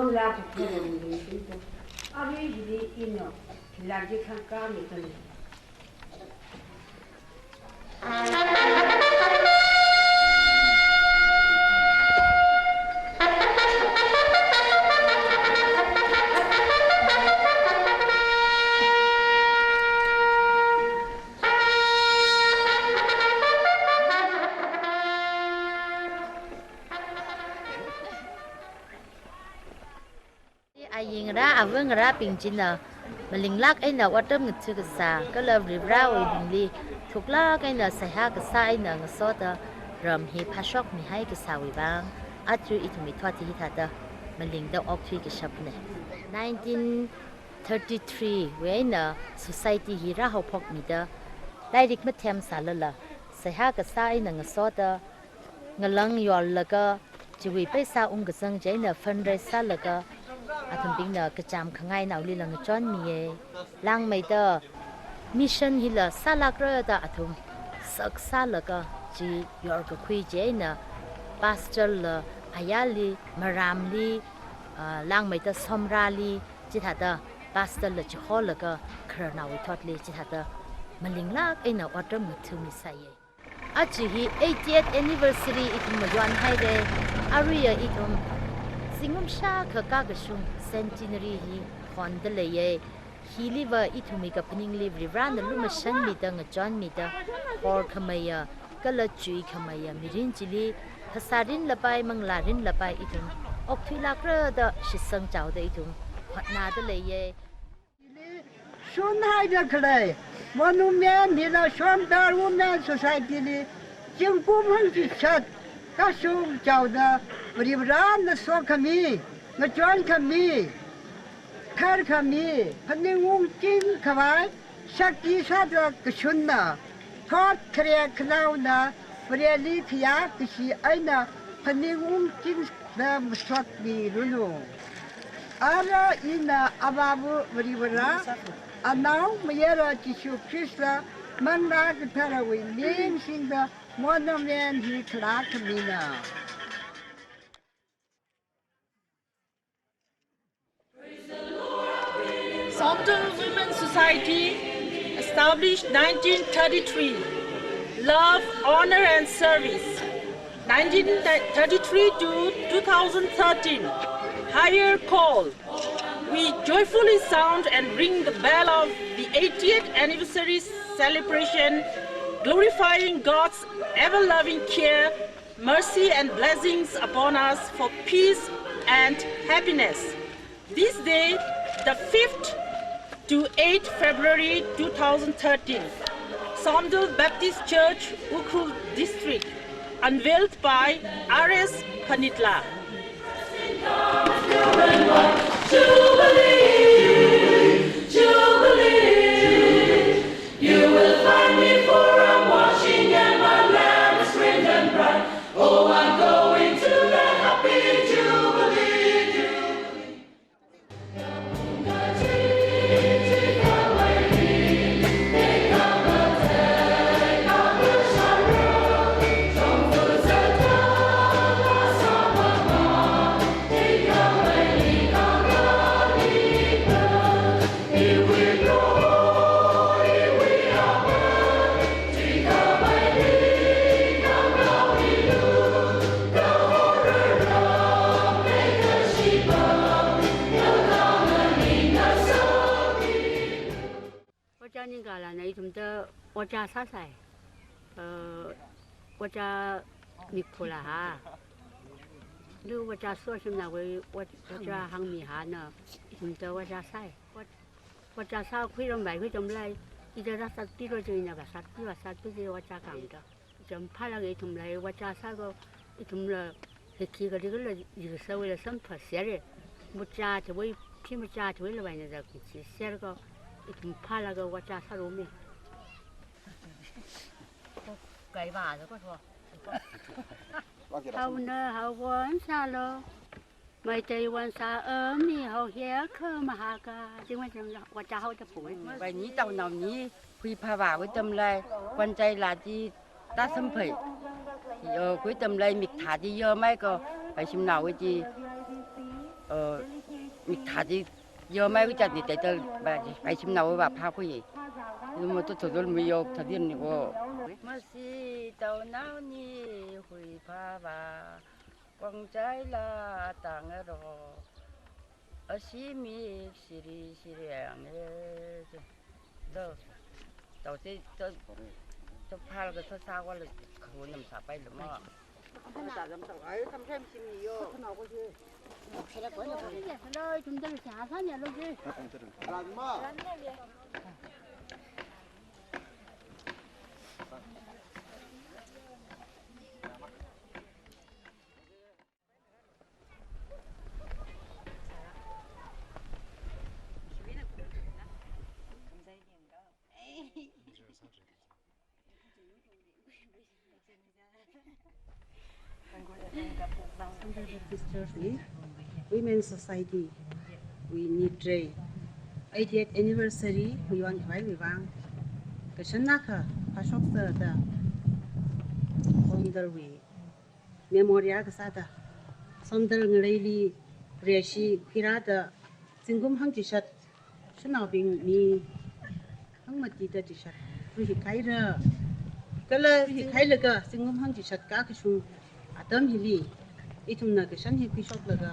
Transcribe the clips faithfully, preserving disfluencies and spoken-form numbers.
Laa kathara mirin singda, arui hili ina, laa kathang kami tani. Ayingra, avangrabing china, malinglāk eina otram ngatha kasā, kala Varivarāwui mingli thuklāk eina seihā kasā eina ngasoda ram hi phāshokmihai kasāwui vang, aja ithumwui thot hi hithāda malingda okthui kashapna. Nineteen thirty-three wui eina society hi rāhaophokmida, lairik mathem sālala, seihā kasā eina ngasoda, ngalang yollaga, chiwui paisa ungkazang chieina fundraise sālaga, athumbingna kachām khangainaoli la ngachonmiya. Langmeida mission hila sālākra da athum sak sālaga, chi yorkakhui chieina pastor la ayarli, marānli, ah, langmeida somrāli, chithāda pastor la chiholaga, khararnaowui thotli chithāda malinglāk eina otram ngathamisāya. Aja hi eightieth anniversary ithum mayonhaira, aruiya ithum zingkum shākha kakashung centenary hi honda leiya. Hiliva ithumwui kaphaningli Varivarāna lumashanmida ngachonmida, horkhameiya kala chuikhameiya mirin chili, phasā rinlapai, manglā rinlapai ithum okthuilākra da shitsang chaoda ithum hotnada leiya. Shunhaida khalei monument hila Shonthar Women Society li zingkum hangchishat kashung chaoda Varivarāna sokhami, ngachonkhami, tharkhami, phaningungching khavai shakti sāda kashunna, thot khare khanaona Vareli khayā kashi eina phaningungchingda masotmiranu. Ara ina Avāva Varivarā, Anao Mayara Jishu Khrista, Manglā Katharawui ming singda monument hi khalā khamina. Somdal Women Society, established nineteen thirty-three. Love, honor and service. Nineteen thirty-three to two thousand thirteen. Higher call. We joyfully sound and ring the bell of the eightieth anniversary celebration, glorifying God's ever-loving care, mercy and blessings upon us for peace and happiness. This day, the fifth to eighth February two thousand thirteen, Somdal Baptist Church, Ukhrul District, unveiled by R S Phanitla. Jubilee, Jubilee. You will find me, for I'm watching, and my lamp is green and bright. Oh, I'm going to the happy Jubilee, Jubilee. Ojā ningkala na ithumda ojā sāsai. Uh, ojā mikphula ha. Lu ojā soshimna wui oj-, ojā hāngmi ha na ithumda ojā sai. Oj-, ojā sākhuiram vai khuitam lai. Ida ra sat piro jina va sat piro sat piro ojā kangda. Chāmphālaga ithumla ojā sākha, ithumla hekhi kali kala yusawila sampha sere. Mucha chawai, phi mucha chawai la vaina da kuchi serkha, ithum phālaga ojā sārume. Kai va da ko so. Haona haowan sālo. Meitei wonsā ami hao hiakha mahaka, jingwan jang ojā haoda pui. Vaini taonaoni, khui phāvāwui tamlai, kwanchai lati, ta samphai. Yo, khui tamlai mikthāti yo mai ko, vaishimnaowui ti. Uh, mik thāda yomai kachātni title va, vai shimnaova phākhui. Lumo to thudul mi yok thadin ni o. Masi taonaoni huiphāva, kongchaila tangaro. Ashimi siri siri ang e. To, to si, to, to phal ka to sa wala khunam sa pai lumo. Baptist Church wui Women Society wui nitre eightieth anniversary wui wan khavai wui vang kashan nakha phashok sāda Somdal wui memorial kasāda Somdal ngaleili reshi khirada zingkum hangchishat shanaobing mi hangmatida chishat ruihik kahaira. Kala ruihik kahailaga zingkum hangchishat kakashung atam hili ithumna kashan hi khuishoklaga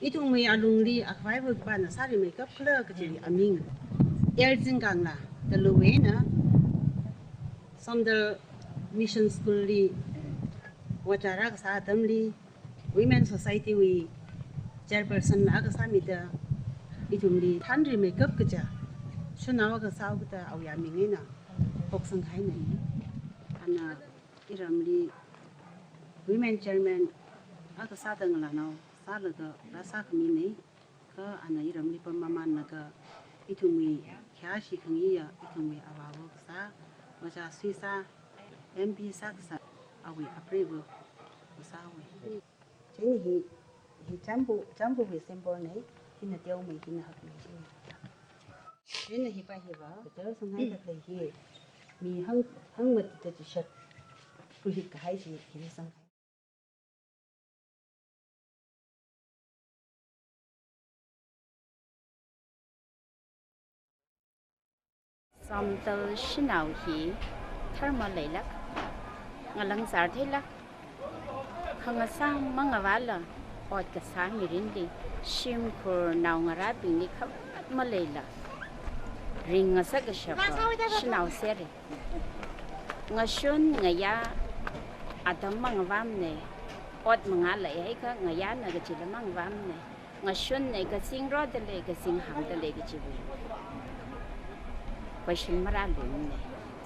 ithumwui alungli akhavai va khipāna sārimeikap khala kaji aming L Zingkangla Taluwena Somdal Mission School li vāchara kasā atamli Women Society wui chairperson na kasā mida ithumli thanrimeikap kaja shanao kasā kada awui aming eina phoksang kahaina. Ana iramli women chairman akha sāda ngalānao sālaga rāsā khamina. Kha ana iramli pam mamanlaga ithumwui khayāshi khangayiya ithumwui avāva kasā, vāchā suisā, M P sā kasā, awui apreiva kasā wui. Chieina hi, hi Jambu, Jambuwui symbol na, hina teomei, hina hakmei chieina. Chieina hi pa hiva, kachar sanghaida khalei hi, mi hang, hangmatida chishat ruihik kahai chi, hili sanghai. Somdal shanao hi tharmaleilāk, ngalāngzar theilāk, khangasā mangavāla, ot kasā mirinli, shimkhur naongarābingli khavāt maleila ringngasak kashapa shanao sera. Ngashun ngayā atam mangavāmana, ot mangā leihaiakha ngayāna kachila mangavāmana. Ngashunna kazing rāda lei, kazing hāngda lei kajiwui question marāluimana.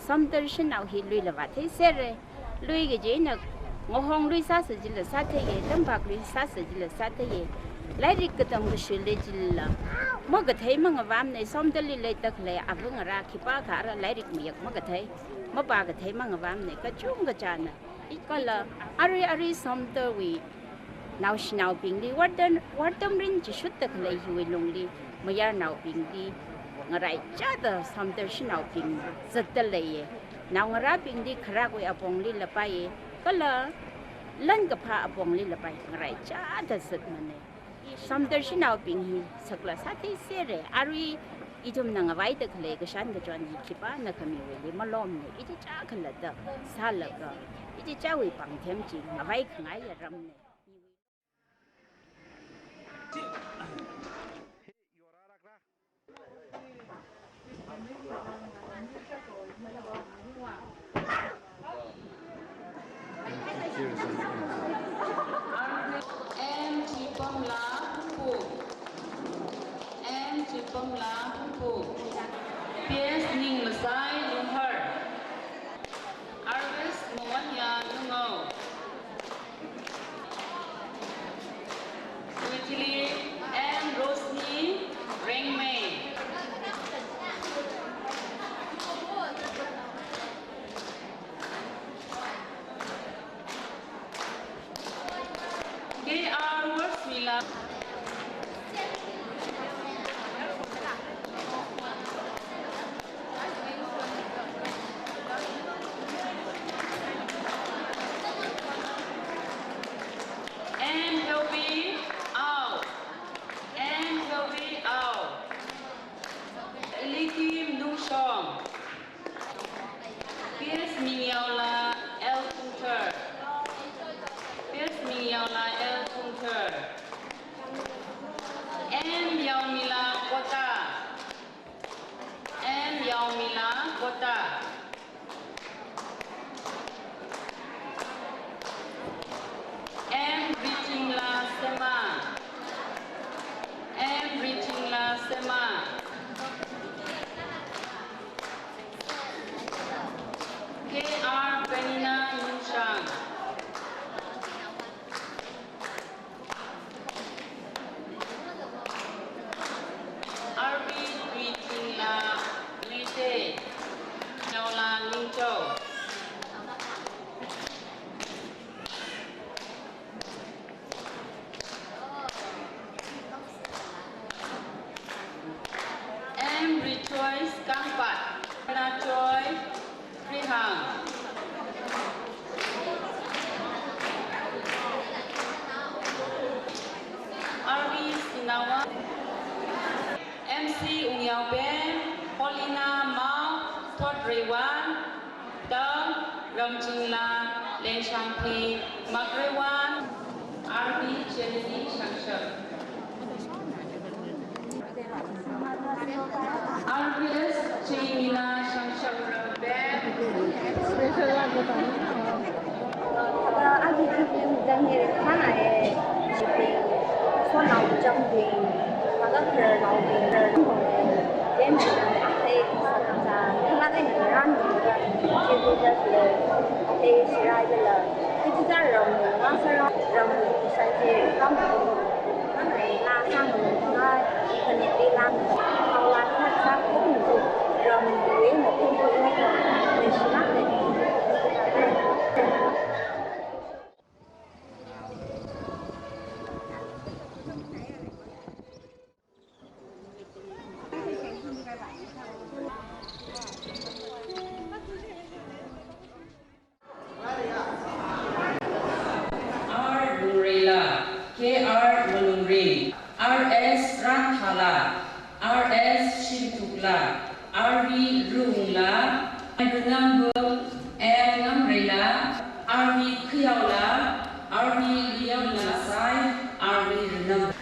Somdal shanao hi luila vāthei sera. Lui kajina, ngahong lui sāsa jila sātheiya, tampāk lui sāsa jila sātheiya. Lairik katam kashila jila makathei mangavāmana, Somdalli leida khalei ava ngarā khipākha ara lairik mayak makathei, mapā kathei mangavāmana, kachungkha china. Kala arui arui Somdalwui naoshinaobingli, wardan, wardan rin chishutta khalei hiwui lungli, mayarnaobingli ngaraichāda Somdal shanaobing zatda leiya. Naongarābingli kharākwui aponglila paiya, kala lan kaphā aponglila pai, ngaraichāda zatmana. Somdal shanaobing hi sakla sāthei sera, arui ithumna ngavaida khalei kashan kachon hi khipāna khamiwuili malomna, ichichā khalatta sālaga, ichichāwui pāngthem chi ngavai khangaiya ramna. M Chipamla Hungpu. M Chipamla Hungpu. P S Ningmasai Lunghar. Arvis Mawanya Nungao. Kuitili Ta. M Richingla Sema. M Richingla Sema. K R Penina Nunshang. R V Tuitingla Lite, Naola Ningchao. M Rejoice Kangpat, Nachoi Rihang. R V Sinawa. M C Ungyaoben, Paulina Mao, Thotreiwan, Dam, Ramchingla, Lenshangphi, Makreiwan, R V Chenini Shangshak. R V S Chingina Shangshak Ramben. Thāda R V T P Mudang hi thāna e, shipping, sonao jambing, thāda khararnaobing, khararnaobing, then I say, sa, sa, thāda e na ran, shipping just le, I say, shirai de la, I just ran, ran, ran, ran, ran, ran, R Lungreila, K R Malungring, R S Ranthala, R S Shimtukla, R V Rungla, Renambul, M Ngamreila, R V Khuiyaola, R V Liyaola Sai, R V Renam.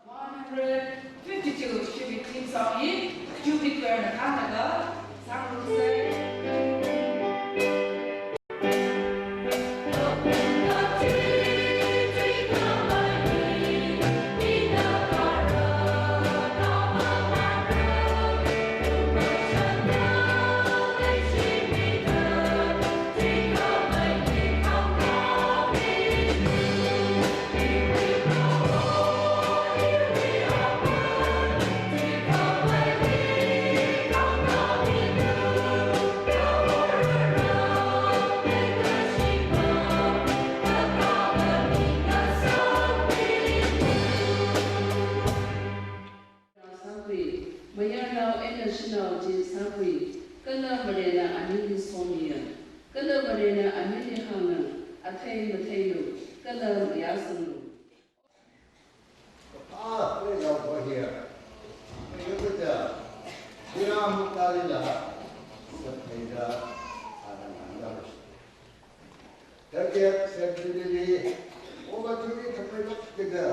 One hundred fifty-two shibit team song hi, Jubilee Choir na thānlaga, sāngarumsa. Sangkhui, mayarnao eina shanao chi sangkhui, kala Varena amingli somiya, kala Varena amingli hāngna, athei matheilu, kala mayāsanglu. Ah, there you go, right here. Look at that. Viram Talila, September, Target Centenary, over three hundred kida,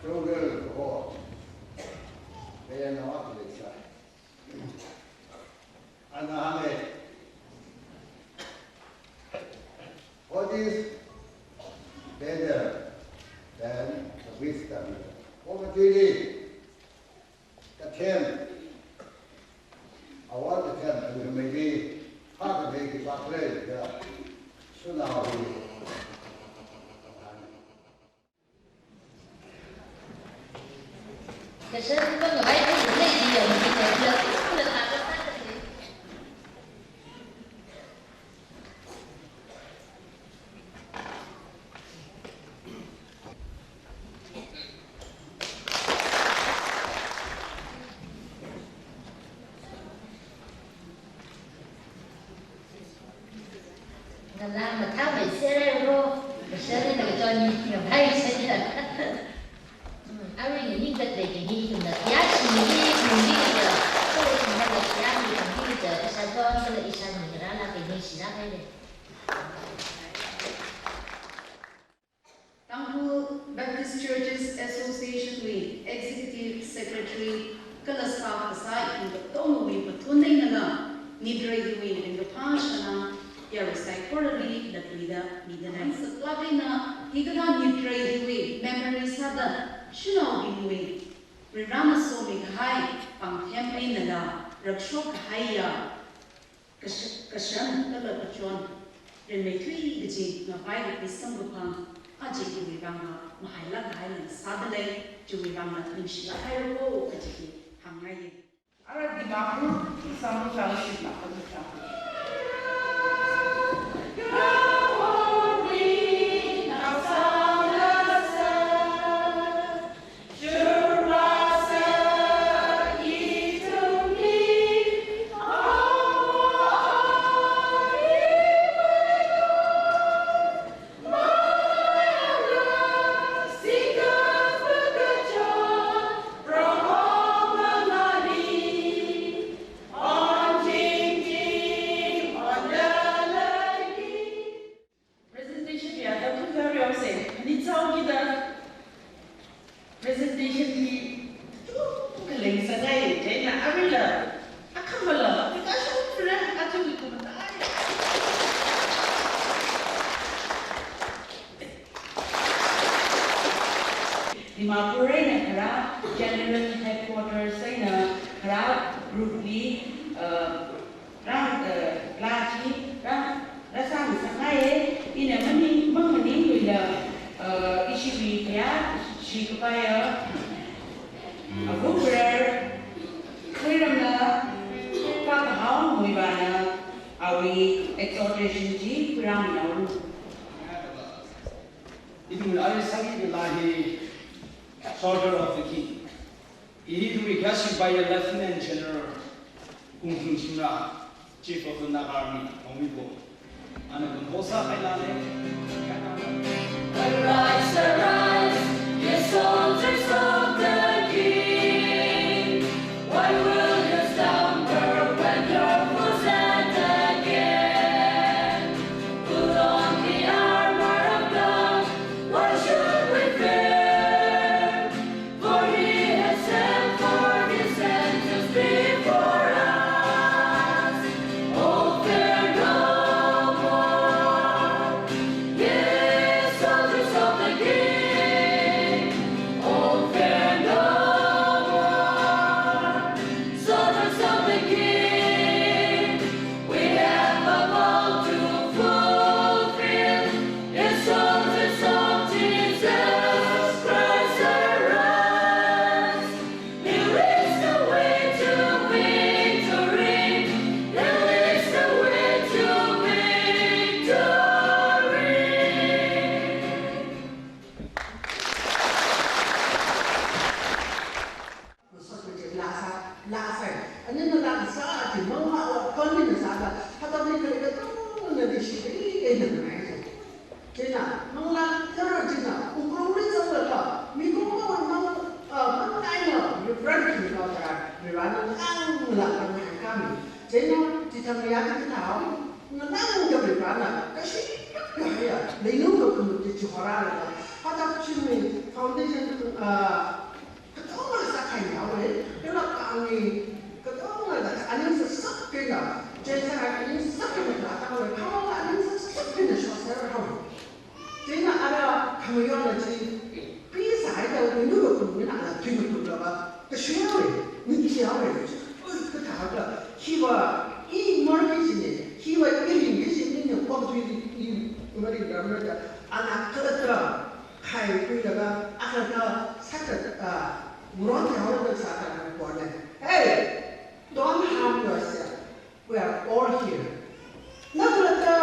Joker ho, kaya na wa kile sa. Ana hame, what is better than the wisdom? Over three Kathem, award kathem, and maybe part of the Barclay, yeah. So now we Kashan pangavai pangavai di yang di yang di yang di yang di Ngalā mathāmei sera ro, sera na kachon ni ngavai sera. Hmm, arui ni ning kat lei ni kum na ya shi ni ni ni ni ya, ko ni na ya ni ni ni ya, sa don sa la isa ni ra la ni si la kai le. Tangkhul Baptist Churches Association wui Executive Secretary kala staff kasā ithum katongawui pathun einala, nitrei hiwui ringkaphā shana, yarui saikorali latluida mida lei. Saklak eina hikathā nitrei hiwui memory sāda, shanaobingwui Varivarana somi kahai pāngthem einala, rakshok kahaiya, Kasha-, kashan kala kachon, rinmeithui kaji ngavai kapi samkaphang, aja chiwui vangla mahailāk kahai lāng sāda lei, chiwui vangla ningshilāk haira ko kaji hi hāngngaiya. Ara Dimapur, Samut Fellowship la, Samut Fellowship. Presentation ya da kun kari yamse, ni chao ki da presentation ki tu kaleng sangai, chieina arila, akhama la, ika shong fira, atu ki kumatai. Dimapur eina kharā General Headquarters eina kharā group li, uh, rang, eh, lā chi, rang, rāsang sāngaiya, ina maning, mang maningluila, eh, ishiwui kayā, shi kapaiya, Avuk Reverend Khuiramla Pakahaowui vāna, awui exhortation chi khuirāmi naoru. Ithumwui arui sāki kala hi, Soldier of the King. Hi ithumwui khayā sipai Lieutenant General Kungthung Singha, Chief of the Naga Army, Maungmibo. Ana compose sāhailala. Arise, arise, ye soldiers of the King. Why will you slumber when your foes attack again? Put on the armor of God. Why should we fear? For he has set forth his angels before us. Oh, fear no more. Ye soldiers of the King. Chieina, chithang ya kathā, nganāda Varena, kashiya, leinu kakhumut chi chihorālaga, phatak chimi foundation, ah, katonga sākhai haowa, kala kani, katonga da aning sāsākina, chieina aning sāsākina katonga, kala aning sāsākina shosāra haowa. Chieina ara khamayonna chi, pheisā haida, leinu kakhumut mina ala tui matuklaga, kashiya haowa, ningshi haowa, ui, kathāda, hiva, i mortgage ne, hiva, i ringki chi, ina pangthui i, i, i maringramra da, ana khalatta, khaikhuilaga, akhalatta, sākha, ah, muron haoda sākha ana pona. Hey, don't harm yourself. We are all here. Na khalatta,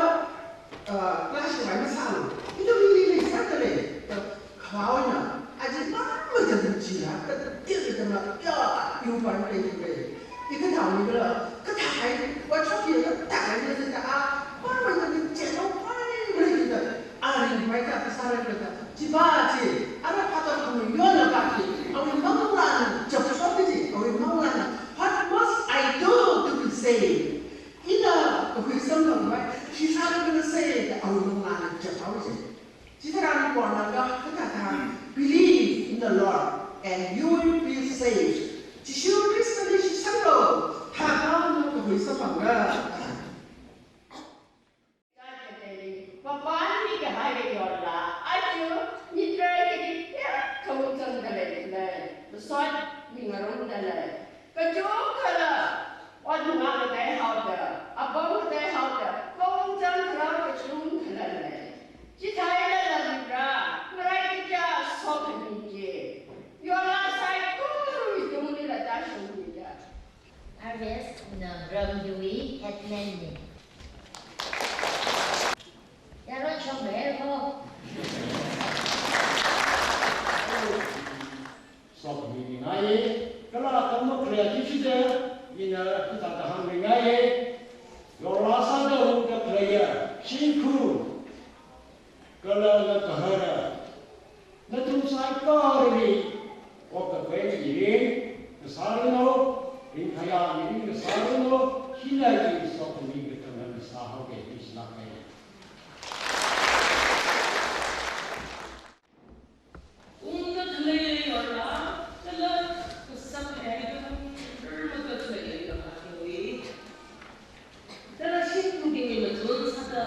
ah, clash vai masālu. Ithum ili leisāda lei. Kha, khavao na. Aja mamathāda chila, kathāda chila, ya, yu pan lei lei. Ika thauni kala, kathā hai, wa chok ya, kathā hai na zata, ah, mamathāda chila, pan lei lei. Aring vai ta kasāra kala, chiva chi, ara phatak khamayonna va chi, awui manglāna chapshok chi, awui manglāna, "What must I do to be saved?" Ina kahui samphang vai, khi sāra kala sāda awui manglāna chapshok chi. Chitharan pona ka, kathāda, "Believe in the Lord and you will be saved." Jishu Khristali shitsanglu, thāda na kahui samphanga. Papa ni kahai yorla, aja, ni try kiti, ya, kawungchang dalei, lei, masot, mi ngarumdalei. Kachungkhala, ot nunga kathei haoda, apam kathei haoda, kawungchang kharao kachungkhala lei. Chithālala Vare, ngarai kaja sokhami chi. Yorla saikora itungli la tāshungmida. Harvest na Ramdui Headman ni. Yaron shong bel ko. Sok mi ni ngai, kala kama khalei chi chida, ina kita kahāng mi ngai. Yorla sāda hungda khalei, shingkhu. Kala na kahara, nathum saikorali, okathui mirin ngasāranu, ringkhayā mirin ngasāranu, hina i sokhami katonga ngasāhaoki, i sālāka. Ungda khalei yorla, kala kasak haida, rarmada khalei yorla khalei. Kala shingkhu bingwui machun sāda,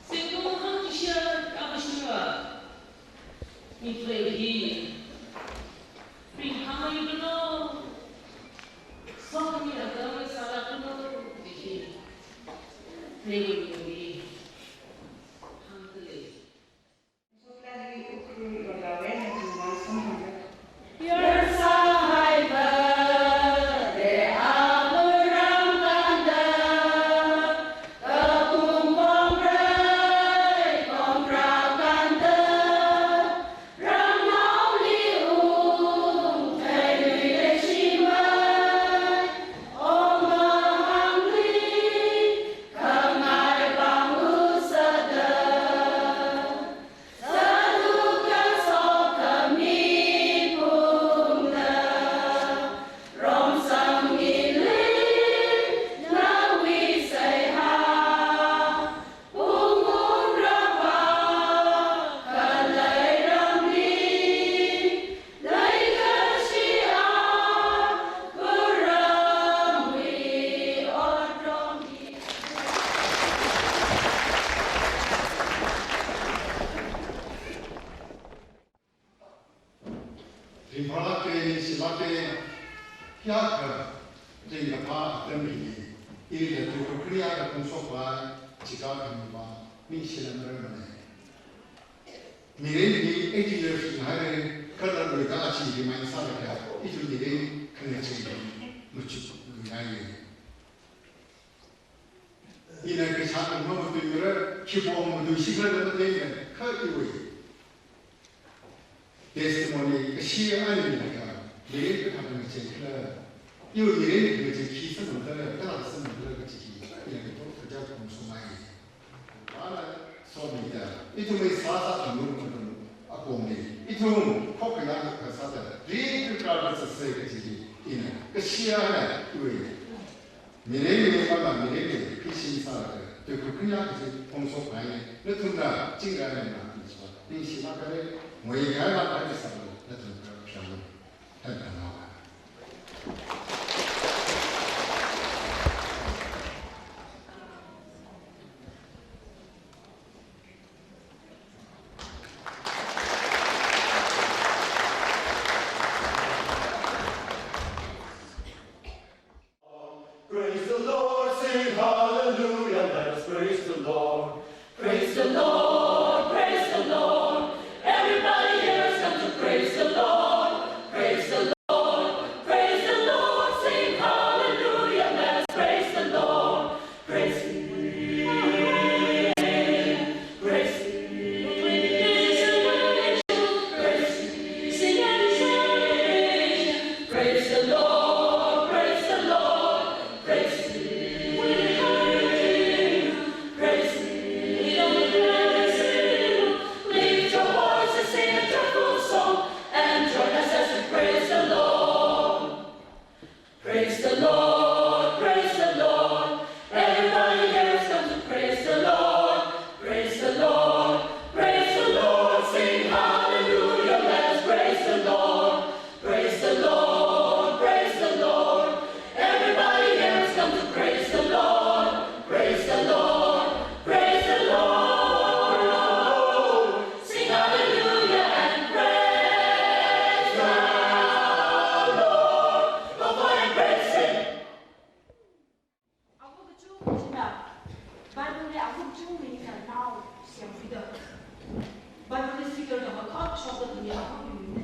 singkung hangkashiya, kapashiya, mi khalei hi, ringphāmeiranu, sokhami atam sālākranu, kaji hi, khalei hi, hāngda lei. Ringphālāka, ningshilāka, kayākha ringkaphā atam hili, ili katui kakhareya kaphung shokpai, chika khamiva, ningshilāk marāmana. Mirin hi eighty years ringhaira, kala luida achi hi mai sālaga, ithum mirin khangachei hi machukluingai. Ina kashā khamā matuimara, khipong matuishikhala matheimana, kha iwui testimony kashi ani laga, mirin kathāda ngacheikhala, iwui mirin khangachei khi sāmangda, kala sāmangda kachi hi, ina kato kaja khamashung mai. Ana somida, ithumwui sāsā thangun mathang apongli, ithum khokkayā kasāda, ringkaphā kasāsa kachi hi, ina, kashiya na, iwui, Mirin mirin pala mirin mirin, khi shim sālaga, tuikakhuila kaji phongshok haine, nathumna, chingrai na, ningshi lākare, ngoi ngai lākare sālaga, nathum ka shamu, han kanawa. Praise the Lord, sing hallelujah, let us praise the Lord. Praise the Lord, praise the Lord. Everybody here is come to praise the Lord. Praise the Lord, praise the Lord, sing hallelujah, let us praise the Lord. Praise, praise, praise, praise the Lord, praise the Lord, praise, praise, lift your voices, sing a joyful song, and join us as we praise the Lord. Praise the Lord, praise the Lord. Everybody here is come to praise the Lord. Praise the Lord, praise the Lord. Sing hallelujah, let us praise the Lord. Praise the Lord, praise the Lord. Everybody here is come to praise the Lord. Praise the Lord, praise the Lord. Sing hallelujah and praise the Lord. Go for it and praise him. Awo kachungkha china, Bible li awo kachungkha hina nao semkhuida. Bible li figure da makhak shokda tumi awo kachungkha hina.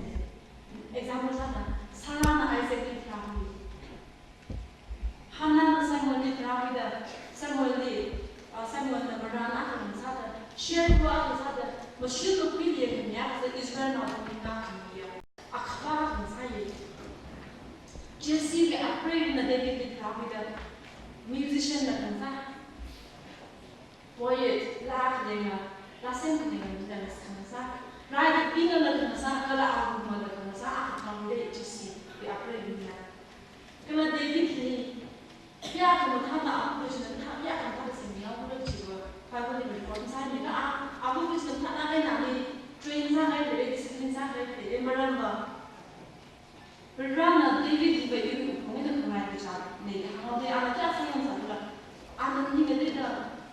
Example sāda, Sarahna Isaacli tharāmi. Hannahna Samuelli tharāmida, Samuelli, ah, Samuelna marān akha sāda, shirkhu akha sāda, mashun makhuili yangmiya sāda Israelnao tangda ngahānmiya. Akhava akha sāya. Jesseli apreivana Davidli tharāmida, musicianna akha sā. Poet, laa khalenga, laa semkhalenga, mida akha sā. Raikapinala akha sā, kala arumala akha sā, akha tharāmida Jesseli apreivana. Kala Davidli, kayākha mathāda akhava china mathā, kayākha mathāda singnaokhala chiva, Bibleli record sāhaina, a, akhava china mathāda eina ali train sāhaira, discipline sāhaira, maramva Varena Davidli va iwui phungda khangai kachā leida hānghaoda, ana kayā sāngasakhala, ana ninga leida,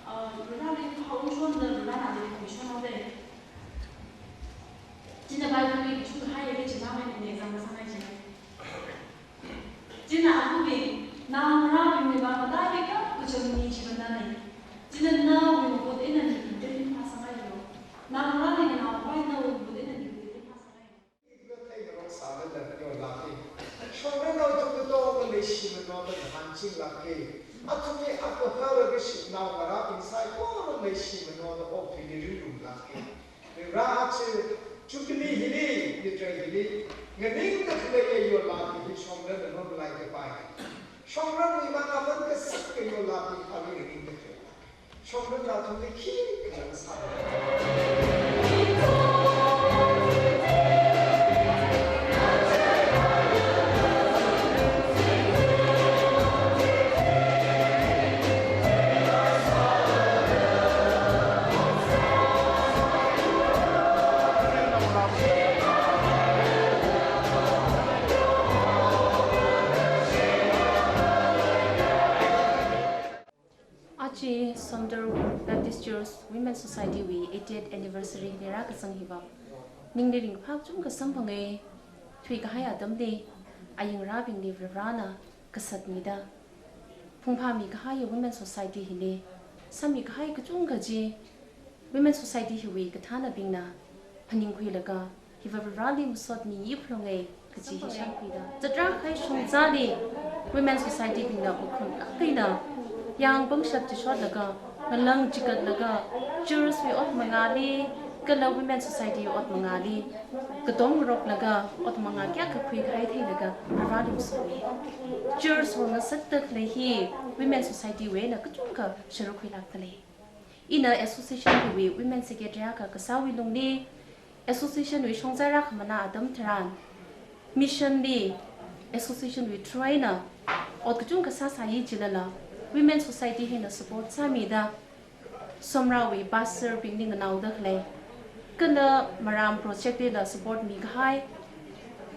a, Vareli phāungshonda Varena ali phungshonhaoda. China Bibleli kachungkha haiya, china mai ni example sāngai chi. China akhava, naongarābingli va matailakha kacham ni chiva nane. China nawui mahut eina mirin teomeikha sāngailu. Naongarāli naopai nawui mahut eina mirin teomeikha sāngailu. Ila theingarok sālala yorlāka. Shongranao athum katonga leishimana da ngahānching lāka. Athumli akha hara kashi naongarābing saikora leishimana da okathuili ringrumlāka. Vare aja Jubilee hili, mitrei hili, nganingda khaleiya yorlāka hi shongranna mamalai kapai. Shongranwui vang aman kasaka yorlāka hi nganingda khalei. Shongran athumli khikha sā. Aja Somdal Baptist Church Women Society wui eightieth anniversary li rākazang hiva ningli ringphā kachungkha samphanga. Thuikahai atamli, ayingrābingli Varena kasatmida, phungphāmi kahaiya Women Society hili, sāmi kahai kachungkha chi, Women Society hiwui kathānabingna phaningkhuilaga, hiva Vareli masotmi iphlonga kaji hi shākhuida. Zatrā kahai shongzali Women Society bingna wuklung lāk eina, yāng pangshap chishotlaga, ngalang chigatlaga, church wui ot mangāli, kala Women Society ot mangāli, katongaroklaga, ot mangā kayākha khuikahai theilaga, Vareli masotmi. Church wui ngasakta khalei hi, Women Society wui eina kachungkha sharuk khuilākta lei. Ina association hiwui women secretary akha kasāwui lungli, association wui shongzā rākhamana atam tharan, mission li, Association wui through eina ot kachungkha sāsāi jilala, Women Society hina support sāmida, Somrawui pastor bingli nganaoda khalei, kala Maram project lila support mikahai,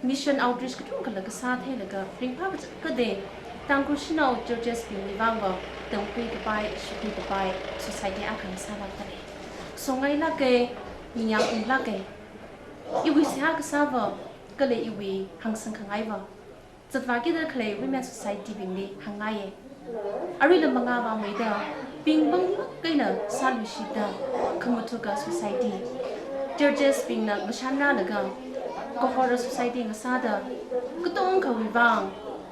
mission outreach kachungkhala kasā theilaga ringphā kachak kade, Tangkhul shanao churches bingli vangva tamkhui kapai, shakhui kapai society akha ngasālākda lei. Songailāke, ningyāng unglāke. Iwui seihā kasāva, kala iwui hāngsang khangaiva, zatvākida khalei Women Society bingli hāngngaiye. Aruila mangā vāmeida, pingpang kaina sāluishitda, khamathuka society, churches bingna ngashanrālaga, kahora society ngasāda, katongkhawui vang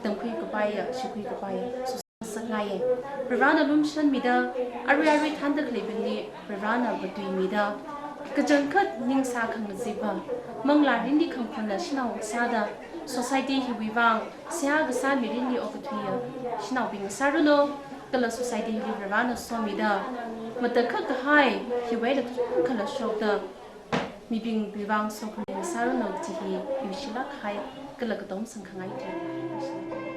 tamkhui kapaiya, shakhui kapaiya, so sāsakngaiye. Varivarāna lumashanmida, arui arui thānda khaleibingli Varivarāna matuimida, kachangkhat ning sākhangazipva, manglā rinli khangkhonna shanao sāda, society hiwui vang seihā kasā mirinli okathuiya shanaobing sāranu, kala society hili Varivarāna somida, matakhak kahai hiwuila kala shokda, mibingwui vang sokhami sāranu kaji hi yuishilāk kahai kala katom sangkhangai thei.